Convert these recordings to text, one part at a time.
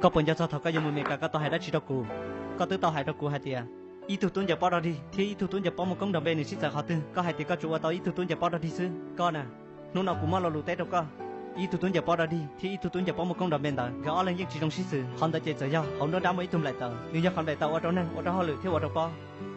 Koj puas nco txog thaum koj yuav mus Meskas koj tau hais dab tsi rau kuv? Koj twb tau hais rau kuv hais tias ib tug tub ncaws pob dog dig thiab ib tug tub ncaws pob muaj koob nrov npe nws sib txawv qhov twg. Koj hais tias koj tsuas ua tau ib tug tub ncaws pob dog dig xwb. Koj na, hnub no kuv muab lo lus teb rau koj, ib tug tub ncaws pob dog dig thiab ib tug tub ncaws pob muaj koob nrov npe ntawd nkawd ob leeg yeej tsis zoo sib xws. Qhov ntawd ces txawm yog hauv nruab nrab muaj ib tug nplaim taws, nws yog qhov nplaim taws ua rau neeg, ua rau hauj lwm thiab ua rau pob.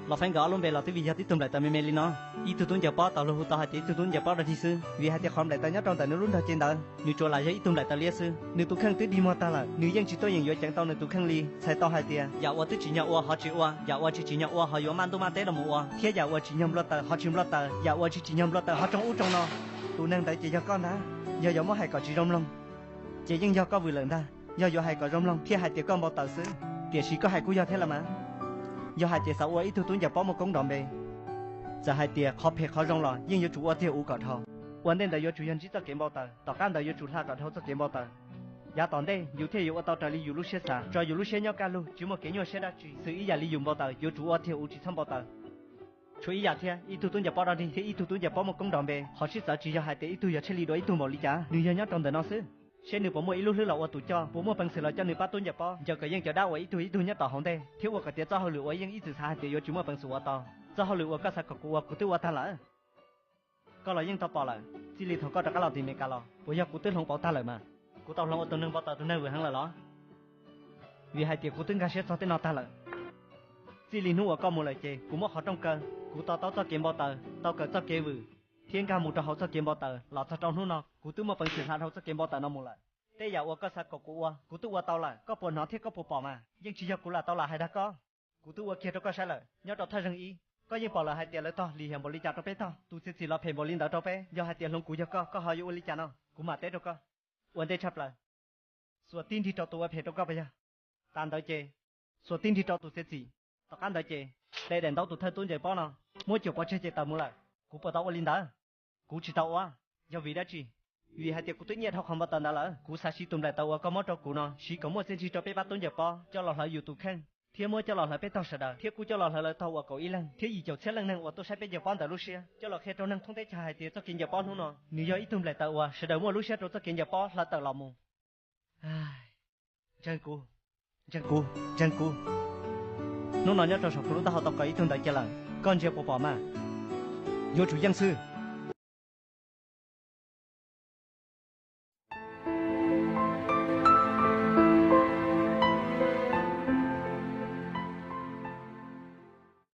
Los feeb nkawd ob lub npe los twb vim yog tib tug nplaim taws me me li no. Ib tug tub ncaws pob tau luag hu tau hais tias ib tug tub ncaws pob dog dig xwb, vim hais tias qhov nplaim taws nyob rau ntawm nws lub nrog cev ntawd nws tsuas lam yog ib tug nplaim taws liab xwb. Nws tus kheej twb dig muag tag lawm, nws yeej tsis tuaj yeem yuav ceev tau nws tus kheej li. Txhais tau hais tias yam uas twb tsim nyog ua ho tsis ua, yam uas tsis tsim nyog ua ho yuav maj ntuj maj teb los mus ua, thiab yam uas tsim nyog nplua taws ho tsis nplua taws, yam uas tsis tsim nyog nplua taws ho tsoo ub tsoo no. Tus neeg ntawd ces yog koj ntag. Yog yuav muab hais kom tsis zoo mloog, ces yeej yog koj vwm lawm ntag. Yog yuav hais kom zoo mloog thiaj hais tias koj npau taws xwb, tiam sis koj hais kuj yog thiab los mas. Yog hais tias xav ua ib tug tub ncaws pob muaj koob nrov npe, txawm hais tias qhov phem qhov zoo los yeej yuav tsum ua tiag uv kom dhau. Ua ntej ntawd yuav tsum yog ntsib txoj kev npau taws, tom qab ntawd yuav tsum hla kom dhau txoj kev npau taws. Yav tom ntej yus thiaj yuav ua tau raws li yus lub siab xav, tso yus lub siab nyob kaj lug tsis muaj kev nyuaj siab dab tsi. Xws ib yam li yus npau taws yuav tsum ua tiag uv tsis txhob npau taws. Tshuav ib yam thiab, ib tug tub ncaws pob dog dig thiab ib tug tub ncaws pob muaj koob nrov npe qhov sib txawv tsis yog hais tias ib tug yog tshaj li dua ib tug npaum li cas, nws yog nyob rau ntawm no xwb. Seb nws puas muaj ib lub hlwb los ua tus coj, puas muaj peev xwm los coj nws pab tub ncaws pob ncaws kom yeej cov dab uas ib tug ib tug nyob tom hauv ntej, thiab ua kom tiav txoj hauj lwm uas yeej ib txwm xav hais tias yuav tsis muaj peev xwm ua tau. Txoj hauj lwm uas koj xav kom kuv ua kuv twb ua tag lawm. Koj los yeej tau pom lawm, txij li thaum koj rov qab los tim Meskas los puas yog kuv twb hloov pauv tag lawm mas? Kuv tau hloov ua tus neeg npau taws tus neeg vwm heev lawm los? Vim hais tias kuv twb nkag siab txog tej no tag lawm. Txij li hnub uas koj mus lawm ces kuv muab qhov rooj kaw, kuv to taub txoj kev npau taws, tau kawm txoj kev vwm, thiab nkag mus rau hauv txoj kev npau taws los txog rau hnub no kuv twb muaj peev xwm hla dhau txoj kev npau taws no mus lawm. Tej yam uas koj xav kom kuv ua kuv twb ua tau lawm, koj puas hnov thiab koj puas pom mas? Yeej tsis yog kuv lam tau lam hais dag koj. Kuv twb ua kiag rau koj saib lawm, nyob rau thawj zeeg ib, koj yeej pom lawm hais tias lawv tog lim hiam npaum li cas rau peb tog, tus txiav txim los phem npaum li ntawd rau peb. Yog hais tias hloov kuv yog koj, koj ho yuav ua li cas no? Kuv mam teb rau koj. Ua ntej tshaj plaws, xuas tib nrig rau tus ua phem rau koj puas yog? Tas ntawd ces, xuas tib nrig rau tus txiav txim. Tom qab ntawd ces, de daim ntaub tus thawj tub ncaws pob no, muab cuam pov tseg ces tawm mus lawm. Kuv puas tau ua li ntawd? Kuv tsis tau ua. Yog vim dab tsi? Vim hais tias kuv twb nyiaj dhau qhov npau taws ntawd lawm. Kuv xav siv tus nplaim taws uas koj muab rau kuv no, siv kom muaj txiaj ntsig rau peb pab tub ncaws pob, coj los hlawv yus tus kheej, thiab muab coj los hlawv peb tog sawv daws, thiab kuj coj los hlawv lawv tog ua kaum ib leeg thiab yim caum txhiab leej neeg uas tuaj saib peb ncaws pob ntawm lub siab, coj los qhia rau neeg thoob teb chaws hais tias txoj kev ncaws pob hnub no nws yog ib tug nplaim taws uas sawv daws muaj lub siab rau txoj kev ncaws pob hlawv tawm los mus. Ntseeg kuv, ntseeg kuv, ntseeg kuv. Hnub no nyob rau saum kuv lub taub hau tau kawm ib tug ntawd cia lawm, koj ntsia puas pom mas? Yuav tsum yeej xwb.